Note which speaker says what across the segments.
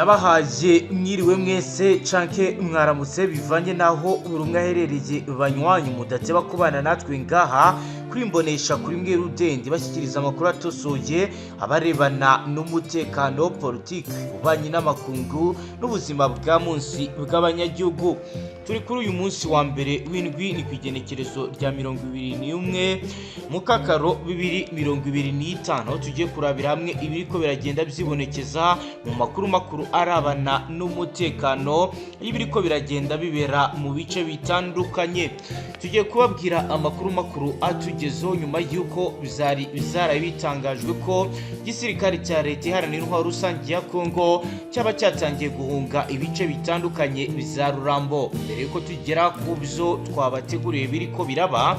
Speaker 1: Ndabahaye mwiriwe mwese canke mwaramutse, bivanye naho buri umwe aherereye. Banywanyi mudateba kubana natwe ngaha kuri Mbonesha kuri mwe rudende, bashyikiriza amakuru atosoye abarebana n'umutekano, politiki, ububanyi n'amakungu n'ubuzima bwa munsi bw'abanyagihugu. Turi kuri uyu munsi wa mbere w'indwi, ni ku igenekerezo rya 21 Mukakaro 2025, aho tugiye kurabira hamwe ibiriko biragenda byibonekeza mu makuru makuru arabana n'umutekano y'ibiriko biragenda bibera mu bice bitandukanye. Tugiye kubabwira amakuru makuru atugezeho nyuma y'uko byari bizaraye bitangajwe ko igisirikare cya Leta Iharanira Intwaro Rusange ya Kongo cyaba cyatangiye guhunga ibice bitandukanye bya Rurambo. Mbere y'uko tugera ku byo twabateguriye biriko biraba,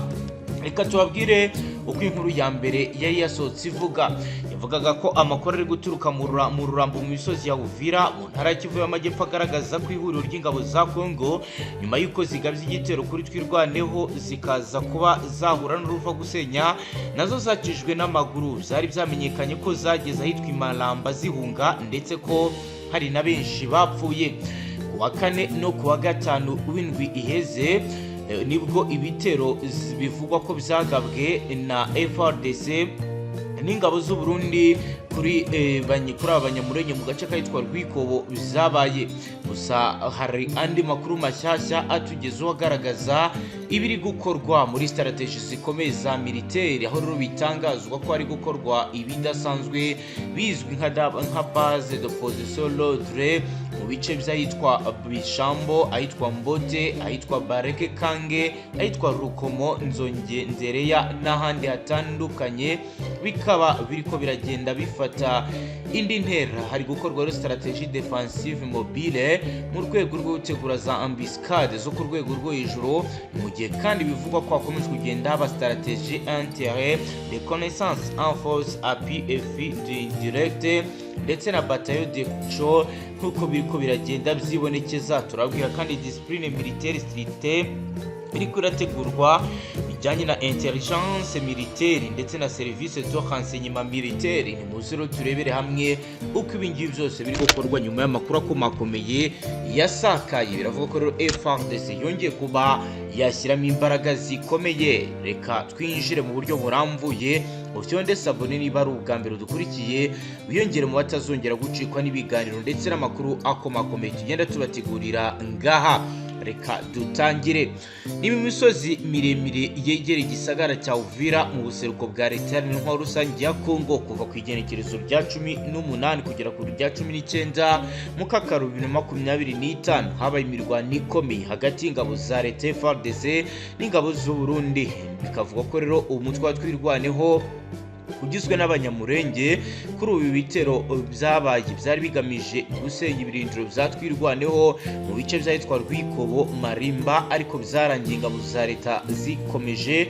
Speaker 1: reka tubabwire uko inkuru ya mbere yari yasohotse ivuga. Yavugaga ko amakuru ari guturuka mu Rurambo, mu misozi ya Uvira, mu ntara ya Kivu y'Amajyepfo, agaragaza ko ihuriro ry'ingabo za Kongo, nyuma y'uko zigabye igitero kuri Twirwaneho zikaza kuba zahura n'uruva gusenya, nazo zakijwe n'amaguru. Byari byamenyekanye ko zageze ahitwa Imaramba zihunga, ndetse ko hari na benshi bapfuye. Ku wa kane no ku wa gatanu w'indwi iheze nibwo ibitero bivugwa ko byagabwe na FARDC n'ingabo z'u Burundi kuri aba Banyamurenge mu gace kitwa Rwikobo byabaye. Gusa hari andi makuru mashyashya atugezeho agaragaza ibiri gukorwa muri stratégie zikomeye za militaire, aho rero bitangazwa ko hari gukorwa ibidasanzwe bizwi nka base de position l'ordre mu bice by'ahitwa Bishambo, ahitwa Mbote, ahitwa Bareke Kange, ahitwa Rukomo, Nzonge, Nzereya n'ahandi hatandukanye, bikaba biriko biragenda bifata indi ntera. Hari gukorwa rero stratégie défensive mobile mu rwego rwo gutegura za embuscade zo ku rwego rwo hejuru, mu gihe kandi bivugwa ko hakomeje kugenda haba stratégie intérêt de connaissance en force, appui et direct, ndetse na bataillon de choc, nk'uko biriko biragenda byibonekeza. Turabwira kandi discipline militaire stricte iriko irategurwa bijyanye na intelligence militaire ndetse na service de renseignement militaire. Ni muze rero turebere hamwe uko ibi ngibi byose biri gukorwa nyuma y'amakuru akomakomeye yasakaye. Biravuga ko rero FARDC yongeye kuba yashyiramo imbaraga zikomeye. Reka twinjire mu buryo burambuye. Ufyonde s'abonner niba ari ubwa mbere dukurikiye, wiyongere mu batazongera gucikwa n'ibiganiro ndetse n'amakuru akomakomeye tugenda tubategurira ngaha. Reka dutangire. Ni mu misozi miremire yegereye igisagara cya Uvira mu buseruko bwa Leta Iharanira Intwaro Rusange ya Kongo, kuva ku igenekerezo rya 18 kugera ku rya 19 Mukakaro 2025, habaye imirwano ikomeye hagati y'ingabo za leta FARDC n'ingabo z'u Burundi. Bikavuga ko rero umutwe wa Twirwaneho ugizwe n'Abanyamurenge, kuri ubu bitero byabaye byari bigamije gusenya ibirindiro bya Twirwaneho mu bice by'ahitwa Rwikobo, Marimba, ariko byarangiye ingabo za leta zikomeje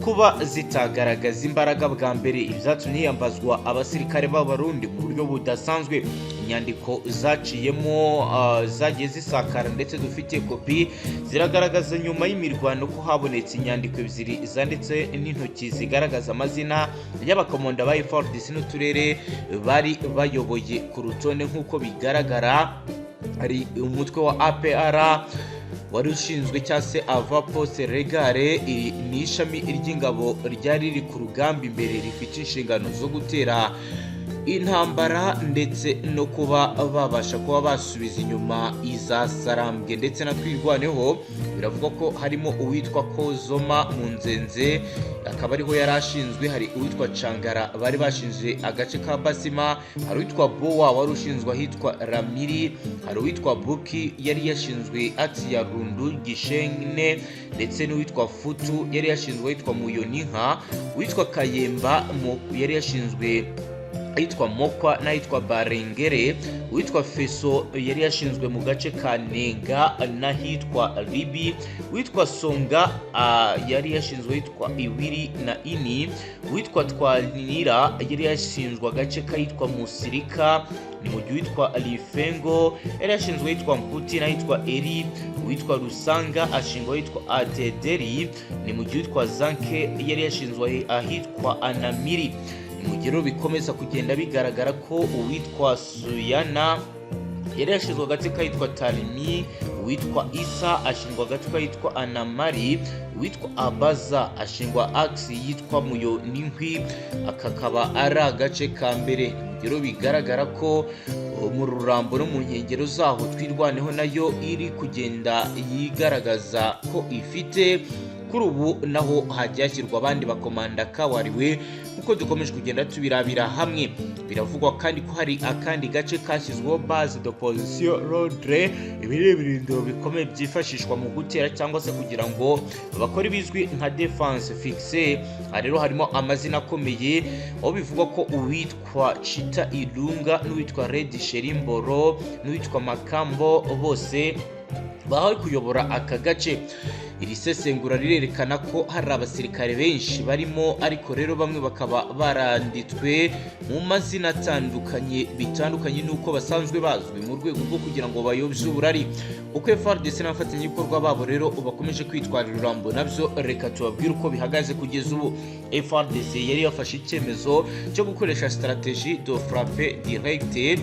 Speaker 1: kuba zitagaragaza imbaraga bwa mbere, ibyatumye hiyambazwa abasirikare b'Abarundi mu buryo budasanzwe. Inyandiko zaciyemo zagiye zisakara ndetse dufite kopi ziragaragaza nyuma y'imirwano ko habonetse inyandiko ebyiri zanditse n'intoki zigaragaza amazina y'abakomanda ba FARDC n'uturere bari bayoboye ku rutonde. Nk'uko bigaragara, hari umutwe wa APR wari ushinzwe, cyangwa se Avant-Poste Regare. Iri ni ishami ry'ingabo ryari riri ku rugamba imbere, rifite inshingano zo gutera intambara ndetse no kuba babasha kuba basubiza inyuma iza Sarambwe ndetse na Twirwaneho. Biravuga ko harimo uwitwa Kozoma mu Nzenze, akaba ariho yari ashinzwe. Hari uwitwa Cangara bari bashinze agace ka Basima. Hari uwitwa Bowa wari ushinzwe ahitwa Ramiri. Hari uwitwa Buki yari yashinzwe ati ya Rundu Gishene, ndetse n'uwitwa Futu yari yashinzwe ahitwa Muyoninka. Uwitwa Kayemba yari yashinzwe ahitwa Mokwa n'ahitwa Barengere. Uwitwa Feso yari yashinzwe mu gace ka Nenga n'ahitwa Ribi. Uwitwa Songa yari yashinzwe ahitwa Iwiri na Ini. Uwitwa Twanira yari yashinzwe agace k'ahitwa Musirika, ni mu gihe uwitwa Lifengo yari yashinzwe ahitwa Mputi n'ahitwa Eri. Uwitwa Rusanga ashingwa ahitwa Adederi, ni mu gihe uwitwa Zanke yari yashinzwe ahitwa Anamiri. Mu gihe rero bikomeza kugenda bigaragara ko uwitwa Suyana Yari yashinzwe agace kahitwa Tarimi, uwitwa Isa ashingwa agace kahitwa Anamari, uwitwa Abaza ashingwa axe yitwa Muyo n'inkwi. Aka kaba ari agace ka mbere. Rero bigaragara ko mu Rurambo no mu nkengero zaho Twirwaneho nayo iri kugenda yigaragaza ko ifite. Kuri ubu naho hagiye hashyirwa abandi bakomanda kabuhariwe, nk'uko dukomeje kugenda tubirabira hamwe. Biravugwa kandi ko hari akandi gace kashyizweho base de position lourde. Ibi ni ibirindiro bikomeye byifashishwa mu gutera cyangwa se kugira ngo bakore ibizwi nka défense fixe. Aha rero harimo amazina akomeye, aho bivugwa ko uwitwa Chita Ilunga n'uwitwa Red Sherimboro n'uwitwa Makambo bose bahawe kuyobora aka gace. Iri sesengura rirerekana ko hari abasirikare benshi barimo, ariko rero bamwe bakaba baranditswe mu mazina atandukanye, bitandukanye n'uko basanzwe bazwi, mu rwego rwo kugira ngo bayobye uburari. Uko FARDC n'abafatanyabikorwa babo rero bakomeje kwitwarira Rurambo, nabyo reka tubabwire uko bihagaze kugeza ubu. FARDC yari yafashe icyemezo cyo gukoresha stratégie de frappe directe,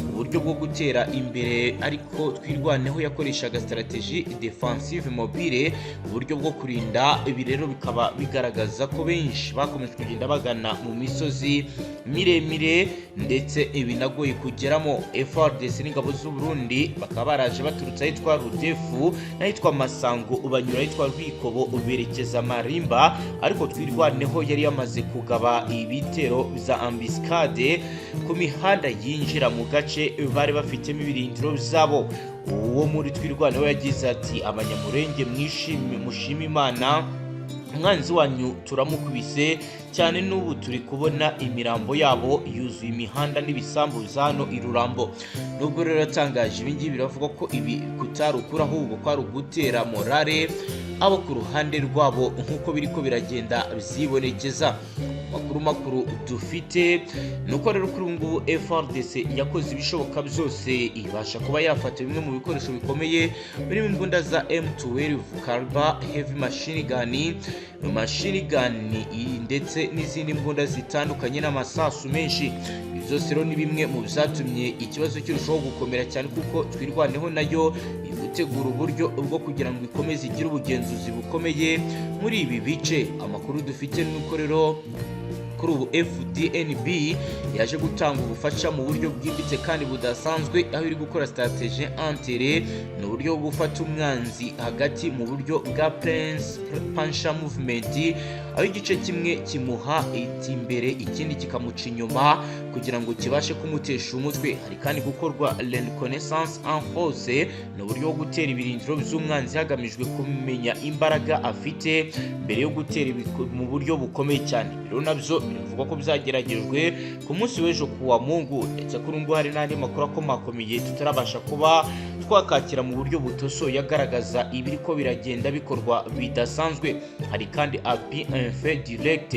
Speaker 1: uburyo bwo gutera imbere, ariko Twirwaneho yakoreshaga stratégie défensive mobile, uburyo bwo kurinda. Ibi rero bikaba bigaragaza ko benshi bakomeje kugenda bagana mu misozi miremire ndetse binagoye kugeramo. FARDC n'ingabo z'u Burundi bakaba baraje baturutse ahitwa Rudefu n'ahitwa Masango, banyura ahitwa Rwikobo berekeza Marimba, ariko Twirwaneho yari yamaze kugaba ibitero bya embuscade ku mihanda yinjira mu gace bari bafitemo ibirindiro byabo. Uwo muri Twirwaneho yagize ati: "Abanyamurenge mwishime, mushime Imana, umwanzi wanyu turamukubise cyane. N'ubu turi kubona imirambo yabo yuzuye imihanda n'ibisambu bya hano i Rurambo." Nubwo rero yatangaje ibi ngibi, biravuga ko ibi kutari ukuri, ahubwo kwari ugutera morale abo ku ruhande rwabo, nk'uko biri ko biragenda byibonekeza. Makuru dufite ni uko rero kuri ubu ngubu FARDC yakoze ibishoboka byose, ibasha kuba yafata bimwe mu bikoresho bikomeye birimo imbunda za M12 caliber heavy machine gun ndetse n'izindi mbunda zitandukanye n'amasasu menshi. Ibi byose rero ni bimwe mu byatumye ikibazo kirushaho gukomera cyane, kuko Twirwaneho nayo iri gutegura uburyo bwo kugira ngo ikomeze igire ubugenzuzi bukomeye muri ibi bice. Amakuru dufite ni uko rero kuri ubu FDNB yaje gutanga ubufasha mu buryo bwimbitse kandi budasanzwe, aho iri gukora stratégie entrée, ni uburyo bwo gufata umwanzi hagati mu buryo bwa pincer movement, aho igice kimwe kimuha imbere, ikindi kikamuca inyuma kugira ngo kibashe kumutesha umutwe. Hari kandi gukorwa reconnaissance en force, ni uburyo bwo gutera ibirindiro by'umwanzi hagamijwe kumenya imbaraga afite mbere yo gutera mu buryo bukomeye cyane. Rero nabyo biravugwa ko byageragejwe ku munsi w'ejo ku wa Mungu, ndetse kuri ubu hari n'andi makuru akomakomeye tutarabasha kuba twakakira mu buryo butosoye, agaragaza ibiri ko biragenda bikorwa bidasanzwe. Hari kandi appui en feu direct,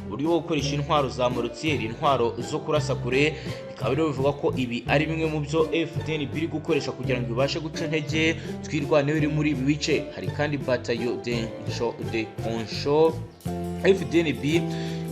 Speaker 1: uburyo bwo gukoresha intwaro za mortier, intwaro zo kurasa kure. Bikaba rero bivuga ko ibi ari bimwe mu byo FDNB iri gukoresha kugira ngo ibashe guca intege Twirwaneho iri muri ibi bice. Hari kandi bataillon de concho. FDNB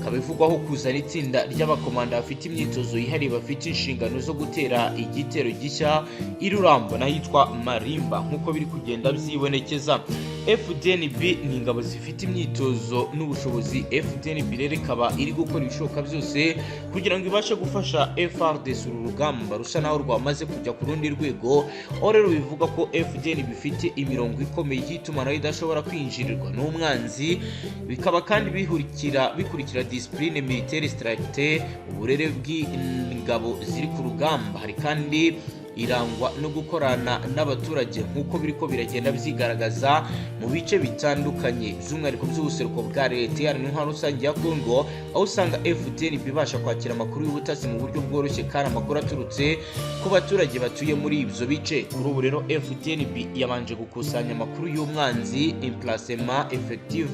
Speaker 1: ikaba ivugwaho kuzana itsinda ry'abakomanda bafite imyitozo yihariye, bafite inshingano zo gutera igitero gishya i Rurambo n'ahitwa Marimba, nk'uko biri kugenda byibonekeza. FDNB ni ingabo zifite imyitozo n'ubushobozi. FDNB rero ikaba iri gukora ibishoboka byose kugira ngo ibashe gufasha FARDC uru rugamba rusa naho rwamaze kujya ku rundi rwego, aho rero bivuga ko FDNB ifite imirongo ikomeye y'itumanaho idashobora kwinjirirwa n'umwanzi. Bikaba kandi bihurikira bikurikira discipline militaire stricte, uburere bw'ingabo ziri ku rugamba. Hari kandi irangwa no gukorana n'abaturage, nk'uko biriko biragenda byigaragaza mu bice bitandukanye, by'umwihariko by'ubuseruko bwa Leta Iharanira Intwaro Rusange ya Congo, aho usanga FDNB ibasha kwakira amakuru y'ubutasi mu buryo bworoshye, kandi amakuru aturutse ku baturage batuye muri ibyo bice. Kuri ubu rero FDNB yabanje gukusanya amakuru y'umwanzi, emplacement, effectif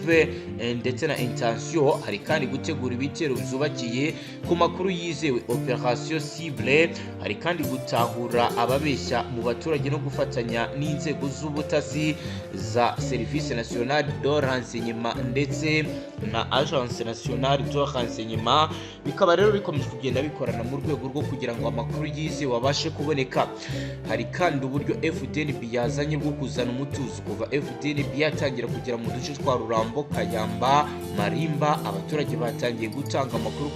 Speaker 1: ndetse na intention. Hari kandi gutegura ibitero byubakiye ku makuru yizewe, opération ciblée. Hari kandi gutahura ababeshya mu baturage no gufatanya n'inzego z'ubutasi za Service National de Renseignement ndetse na Agence Nationale de Renseignement, bikaba rero bikomeje kugenda bikorana mu rwego rwo kugira ngo amakuru yizewe abashe kuboneka. Hari kandi uburyo FDNB yazanye bwo kuzana umutuzo. Kuva FDNB yatangira kugera mu duce twa Rurambo, Kayamba, Marimba, abaturage batangiye gutanga amakuru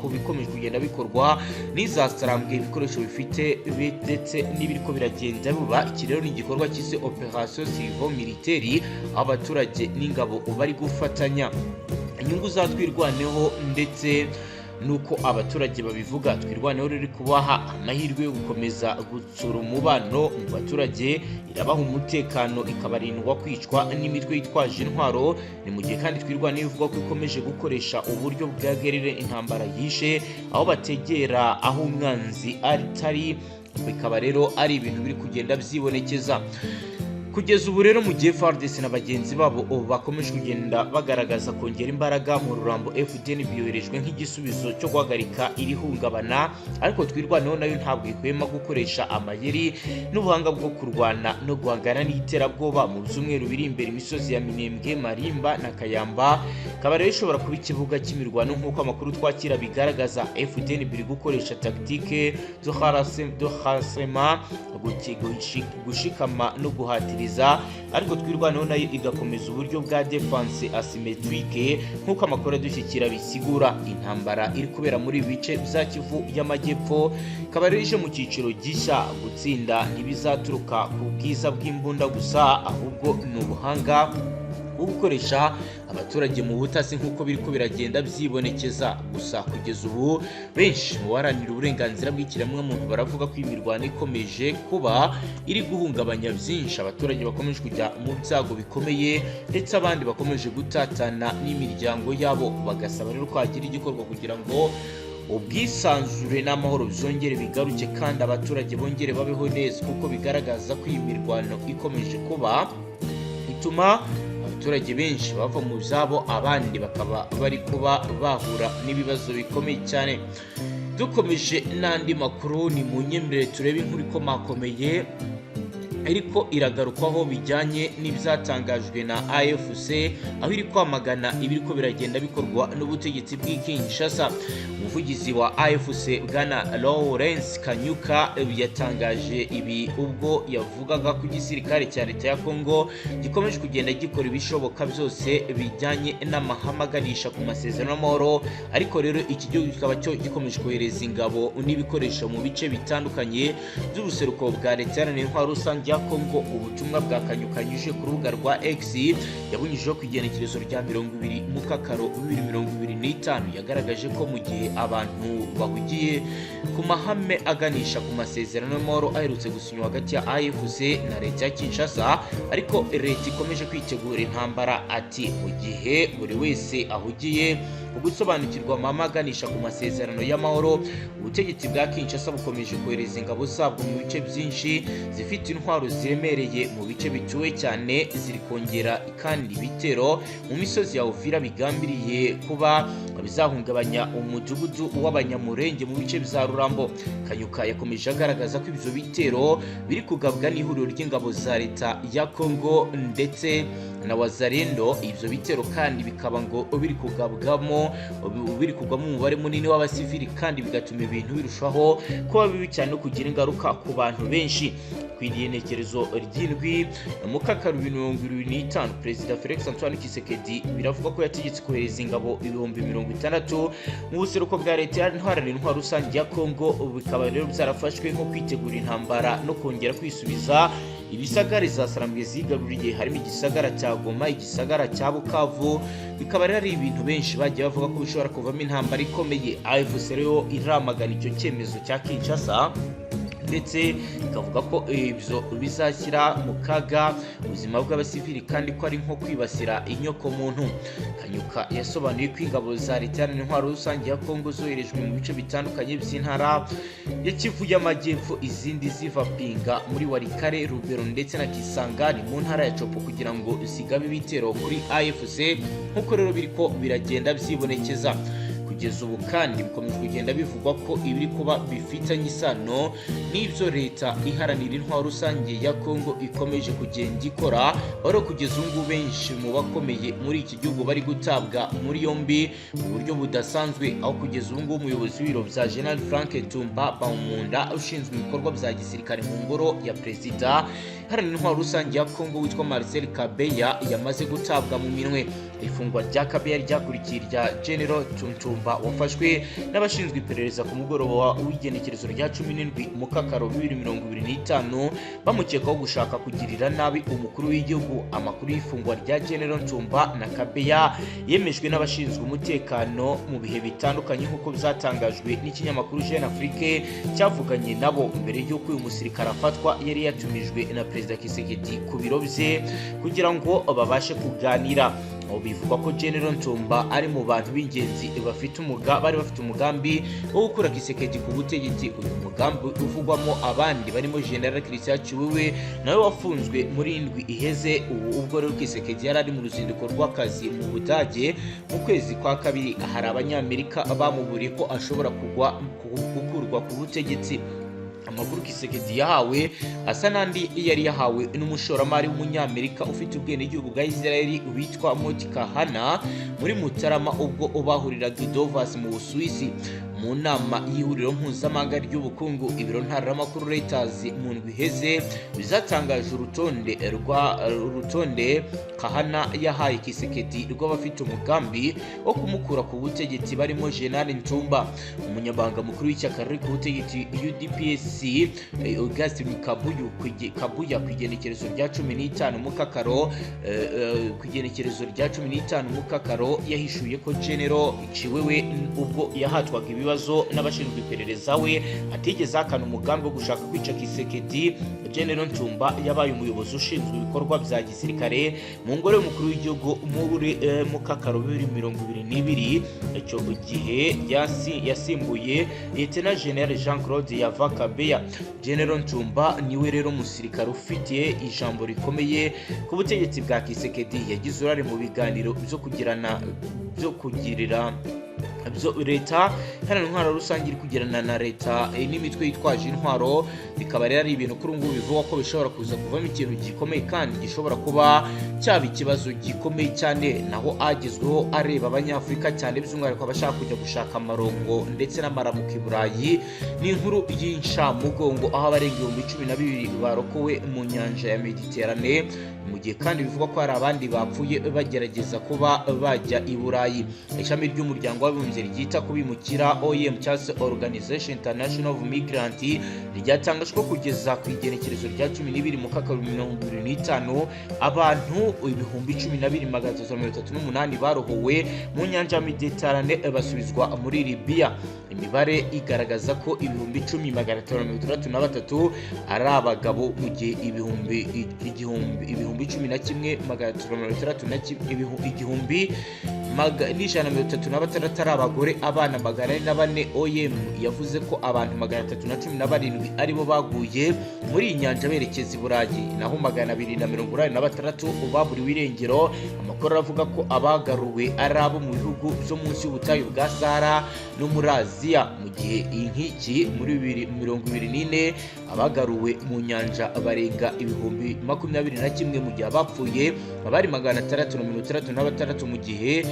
Speaker 1: ku bikomeje kugenda bikorwa n'izasarambwe, ibikoresho bifite ndetse n'ibiriko biragenda biba. Iki rero ni igikorwa cyise Opération Civil Militaire, aho abaturage n'ingabo bari gufatanya. Inyungu za Twirwaneho ndetse nuko abaturage babivuga, Twirwaneho riri kubaha amahirwe yo gukomeza gutsura umubano mu baturage, irabaha umutekano, ikabarindwa kwicwa n'imitwe yitwaje intwaro. Ni mu gihe kandi Twirwaneho ivuga ko ikomeje gukoresha uburyo bwa guerrilla, intambara yishe, aho bategera aho umwanzi atari, bikaba rero ari ibintu biri kugenda byibonekeza kugeza ubu. Rero mu gihe FARDC na bagenzi babo ubu bakomeje kugenda bagaragaza kongera imbaraga mu Rurambo, FDN byoherejwe nk'igisubizo cyo guhagarika iri hungabana, ariko Twirwaneho nayo ntabwo ihwema gukoresha amayeri n'ubuhanga bwo kurwana no guhangana n'iterabwoba. Mu byumweru biri imbere, imisozi ya Minembwe, Marimba na Kayamba ikaba rero ishobora kuba ikibuga cy'imirwano, nk'uko amakuru twakira bigaragaza. FDN biri gukoresha tactique de harasema, gushikama no guhatiriza, ariko Twirwaneho nayo igakomeza uburyo bwa défense asymétrique, nk'uko amakuru adushyikira bisigura. Intambara iri kubera muri ibi bice bya Kivu y'Amajyepfo ikaba rero ije mu cyiciro gishya. Gutsinda ntibizaturuka ku bwiza bw'imbunda gusa, ahubwo ni ubuhanga bwo gukoresha abaturage mu butasi, nk'uko biriko biragenda byibonekeza. Gusa kugeza ubu benshi mu baharanira uburenganzira bw'ikiremwamuntu baravuga ko imirwano ikomeje kuba iri guhungabanya byinshi, abaturage bakomeje kujya mu byago bikomeye, ndetse abandi bakomeje gutatana n'imiryango yabo, bagasaba rero ko hagira igikorwa kugira ngo ubwisanzure n'amahoro byongere bigaruke kandi abaturage bongere babeho neza, kuko bigaragaza ko iyi mirwano ikomeje kuba ituma abaturage benshi bava mu byabo, abandi bakaba bari kuba bahura n'ibibazo bikomeye cyane. Dukomeje n'andi makuru, ni mu nyemerere turebe inkuru ikomakomeye ariko iragarukwaho bijyanye n'ibyatangajwe na AFC, aho iri kwamagana ibiriko biragenda bikorwa n'ubutegetsi bw'i Kinshasa. Umuvugizi wa AFC, bwana Lawrence Kanyuka, yatangaje ibi ubwo yavugaga ko igisirikare cya leta ya Congo gikomeje kugenda gikora ibishoboka byose bijyanye n'amahame aganisha ku masezerano y'amahoro, ariko rero iki gihugu kikaba cyo gikomeje kohereza ingabo n'ibikoresho mu bice bitandukanye by'ubuseruko bwa leta iharanira intwaro rusange ya Congo. Ubutumwa bwa Kanyuka yanyujije ku rubuga rwa X, yabunyujijeho ku igenekerezo rya 20 Mukakaro 2025, yagaragaje ko mu gihe abantu bahugiye ku mahame aganisha ku masezerano y'amahoro aherutse gusinywa hagati ya AFC na leta ya Kinshasa, ariko leta ikomeje kwitegura intambara. Ati: "Mu gihe buri wese ahugiye ku gusobanukirwa amahame aganisha ku masezerano y'amahoro, ubutegetsi bwa Kinshasa bukomeje kohereza ingabo zabwo mu bice byinshi, zifite intwaro ziremereye mu bice bituwe cyane, ziri kongera kandi ibitero mu misozi ya Uvira bigambiriye kuba bizahungabanya umudugudu w'Abanyamurenge mu bice bya Rurambo." Kanyuka yakomeje agaragaza ko ibyo bitero biri kugabwa n'ihuriro ry'ingabo za leta ya Congo ndetse na Wazalendo. Ibyo bitero kandi bikaba ngo biri kugabwamo, biri kugwamo umubare munini w'abasivili, kandi bigatuma ibintu birushaho kuba bibi cyane no kugira ingaruka ku bantu benshi. Ku igenekerezo ry'indwi Mukaka 2025, Perezida Felix Antoine Tshisekedi biravuga ko yategetse kohereza ingabo 60,000 mu buseruko bwa leta iharanira intwaro rusange ya Congo, bikaba rero byarafashwe nko kwitegura intambara no kongera kwisubiza ibisagara za Sarambwe zigaruriye, harimo igisagara cya Goma, igisagara cya Bukavu. Bikaba rero ari ibintu benshi bagiye bavuga ko bishobora kuvamo intambara ikomeye. AFC rero iramagana icyo cyemezo cya Kinshasa, ndetse ikavuga ko ibyo bizashyira mu kaga ubuzima bw'abasivili kandi ko ari nko kwibasira inyokomuntu. Kanyuka yasobanuye ko ingabo za leta iharanira intwaro rusange ya Kongo zoherejwe mu bice bitandukanye by'intara ya Kivu y'Amajyepfo, izindi ziva Pinga muri Walikale, Lubero ndetse na Kisangani mu ntara ya Tshopo, kugira ngo zigabe ibitero kuri AFC, nk'uko rero biriko biragenda byibonekeza. Kugeza ubu rero, Kugeza ubu kandi bikomeje kugenda bivugwa ko ibiri kuba bifitanye isano n'ibyo leta iharanira intwaro rusange ya Kongo ikomeje kugenda ikora, aho kugeza ubu ngubu benshi mu bakomeye muri iki gihugu bari gutabwa muri yombi mu buryo budasanzwe, aho kugeza ubu ngubu umuyobozi w'ibiro bya General Frank Tumba Bamunda ushinzwe ibikorwa bya gisirikare mu ngoro ya perezida iharanira intwaro rusange ya Kongo witwa Marcel Kabeya yamaze gutabwa mu minwe. Ifungwa rya Kabeya ryakurikiye irya General Tuntumba wafashwe n'abashinzwe iperereza ku mugoroba w'igenekerezo rya 17 Mukakaro 2025, bamukekaho gushaka kugirira nabi umukuru w'igihugu. Amakuru y'ifungwa rya General Ntumba na Kabeya yemejwe n'abashinzwe umutekano mu bihe bitandukanye, nk'uko byatangajwe n'ikinyamakuru Jeune Afrique cyavuganye nabo. Mbere y'uko uyu musirikare afatwa, yari yatumijwe na Perezida Tshisekedi ku biro bye kugira ngo babashe kuganira. Aho bivugwa ko General Ntumba ari mu bantu b'ingenzi bafite umuga bari bafite umugambi wo gukura Tshisekedi ku butegetsi. Uyu mugambi uvugwamo abandi barimo General Christian Tshiwewe, nawe wafunzwe muri indwi iheze. Ubu ubwo rero Tshisekedi yari ari mu ruzinduko rw'akazi mu Budage mu kwezi kwa kabiri, hari Abanyamerika bamuburiye ko ashobora kugwa gukurwa ku butegetsi. Amakuru Tshisekedi yahawe asa n'andi yari yahawe n'umushoramari w'Umunyamerika ufite ubwenegihugu bwa Israel witwa Moti Kahana muri Mutarama, ubwo bahuriraga i Davos mu Busuwisi mu nama y'ihuriro mpuzamahanga ry'ubukungu. Ibiro ntaramakuru Reuters mu ndwi iheze bizatangaje urutonde Kahana yahaye Tshisekedi rw'abafite umugambi wo kumukura ku butegetsi, barimo General Ntumba. Umunyamabanga mukuru w'ishyaka riri ku butegetsi UDPS, Augustin Kabuyu Kabuya, ku igenekerezo rya 15 Mukakaro, ku igenekerezo rya 15 Mukakaro, yahishuye ko General Tshiwewe, ubwo yahatwaga ibibazo n'abashinzwe iperereza, we atigeze ahakana umugambi wo gushaka kwica Tshisekedi. General Ntumba yabaye umuyobozi ushinzwe ibikorwa bya gisirikare mu ngoro y'umukuru w'igihugu muri Mukakaro 2022. Icyo gihe yasimbuye Lieutenant General Jean Claude Yava Kabeya. General Ntumba niwe rero musirikare ufitiye ijambo rikomeye ku butegetsi bwa Tshisekedi. Yagize uruhare mu biganiro byo kugirana byo kugirira byo leta iharanira intwaro rusange iri kugirana na leta n'imitwe yitwaje intwaro. Bikaba rero ari ibintu kuri ubu ngubu bivugwa ko bishobora kuza kuvamo ikintu gikomeye kandi gishobora kuba cyaba ikibazo gikomeye cyane. Naho agezweho areba Abanyafurika cyane, by'umwihariko abashaka kujya gushaka amarongo ndetse n'amaramuko i Burayi, ni inkuru y'incamugongo, aho abarenga 12,000 barokowe mu nyanja ya Mediterane, mu gihe kandi bivugwa ko hari abandi bapfuye bagerageza kuba bajya i Burayi. Ishami ry'Umuryango w'Abibumbye ryita ku bimukira, OIM cyangwa se Organization International of Migrant, ryatangaje ko kugeza ku igenekerezo rya 12 Mukaka 2025, abantu 12,338 barohowe mu nyanja ya Mediterane basubizwa muri Libya. Imibare igaragaza ko 10,563 ari abagabo, mu gihe ibihumbi igihumbi 11,361 1,136 ari abagore, abana 404. OIM yavuze ko abantu 317 aribo baguye muri iyi nyanja berekeza i Burayi, naho 286 baburiwe irengero. Amakuru aravuga ko abagaruwe ari abo mu bihugu byo munsi y'ubutayu bwa Sahara no muri Aziya, mu gihe inkiki muri 2024 abagaruwe mu nyanja barenga 21,000, mu gihe abapfuye abari 666, mu gihe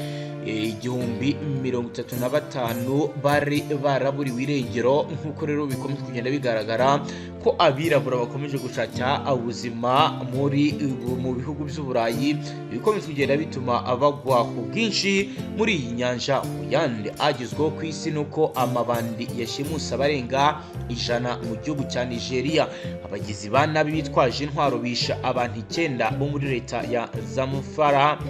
Speaker 1: 1,035 bari baraburiwe irengero. Nk'uko rero bikomeje kugenda bigaragara ko abirabura bakomeje gushaka ubuzima mu bihugu by'Uburayi, bikomeje kugenda bituma bagwa ku bwinshi muri iyi nyanja. Mu yandi agezweho ku isi ni uko amabandi yashimuse abarenga 100 mu gihugu cya Nigeria. Abagizi ba nabi bitwaje intwaro bisha abantu icyenda bo muri leta ya Zamfara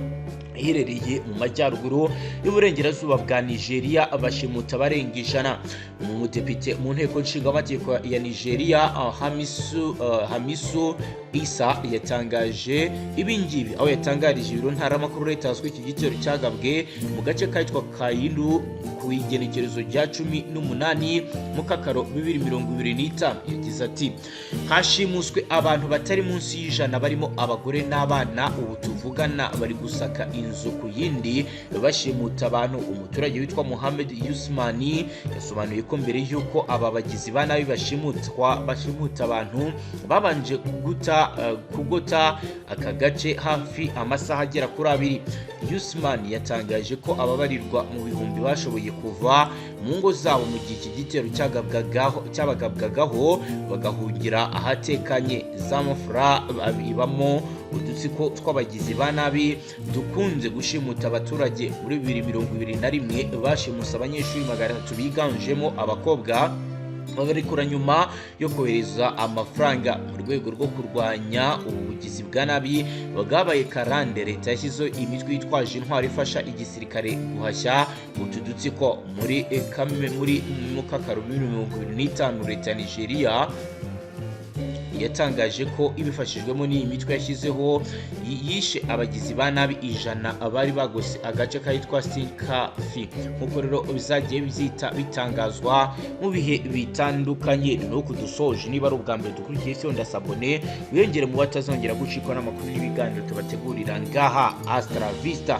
Speaker 1: iherereye mu majyaruguru y'uburengerazuba bwa Nigeria, bashimuta abarenga 100. Umudepite mu nteko nshingamategeko ya Nigeria, Hamisu Isa, yatangaje ibingibi, aho yatangarije ibiro ntaramakuru Reuters ko iki gitero cyagabwe mu gace kitwa Kayindu ku igenekerezo rya 18 Mukakaro 2025. Yagize ati: "Hashimuswe abantu batari munsi y'100 barimo abagore n'abana. Ubu tuvugana tuvugana bari gusaka inzu ku yindi bashimuta abantu. Umuturage witwa Mohamed Yusmani yasobanuye ko mbere y'uko aba bagizi ba nabi bashimuta abantu, babanje kugota aka gace hafi amasaha agera kuri 2. Yusman yatangaje ko ababarirwa mu bihumbi bashoboye kuva mu ngo zabo mu gihe iki gitero cyabagabwagaho, bagahungira ahatekanye. Zamfara ibamo udutsiko tw'abagizi ba nabi dukunze gushimuta abaturage. Muri 2021 bashimuse abanyeshuri 300 biganjemo abakobwa, babarekura nyuma yo kohereza amafaranga. Mu rwego rwo kurwanya ubu bugizi bwa nabi bwabaye karande, leta yashyizeho imitwe yitwaje intwaro ifasha igisirikare guhashya utu dutsiko. Muri Mukakaro 2025, leta ya Nigeria yatangaje ko ibifashijwemo n'iyi mitwe yashyizeho yishe abagizi ba nabi 100 bari bagose agace kahitwa Sinkafi, nk'uko rero bizagiye byita bitangazwa mu bihe bitandukanye. Ni uku dusoje. Niba ari ubwa mbere dukurikiye isi, ndasabone wiyongere mu batazongera gucikwa n'amakuru n'ibiganiro tubategurira ngaha. Hasta la vista.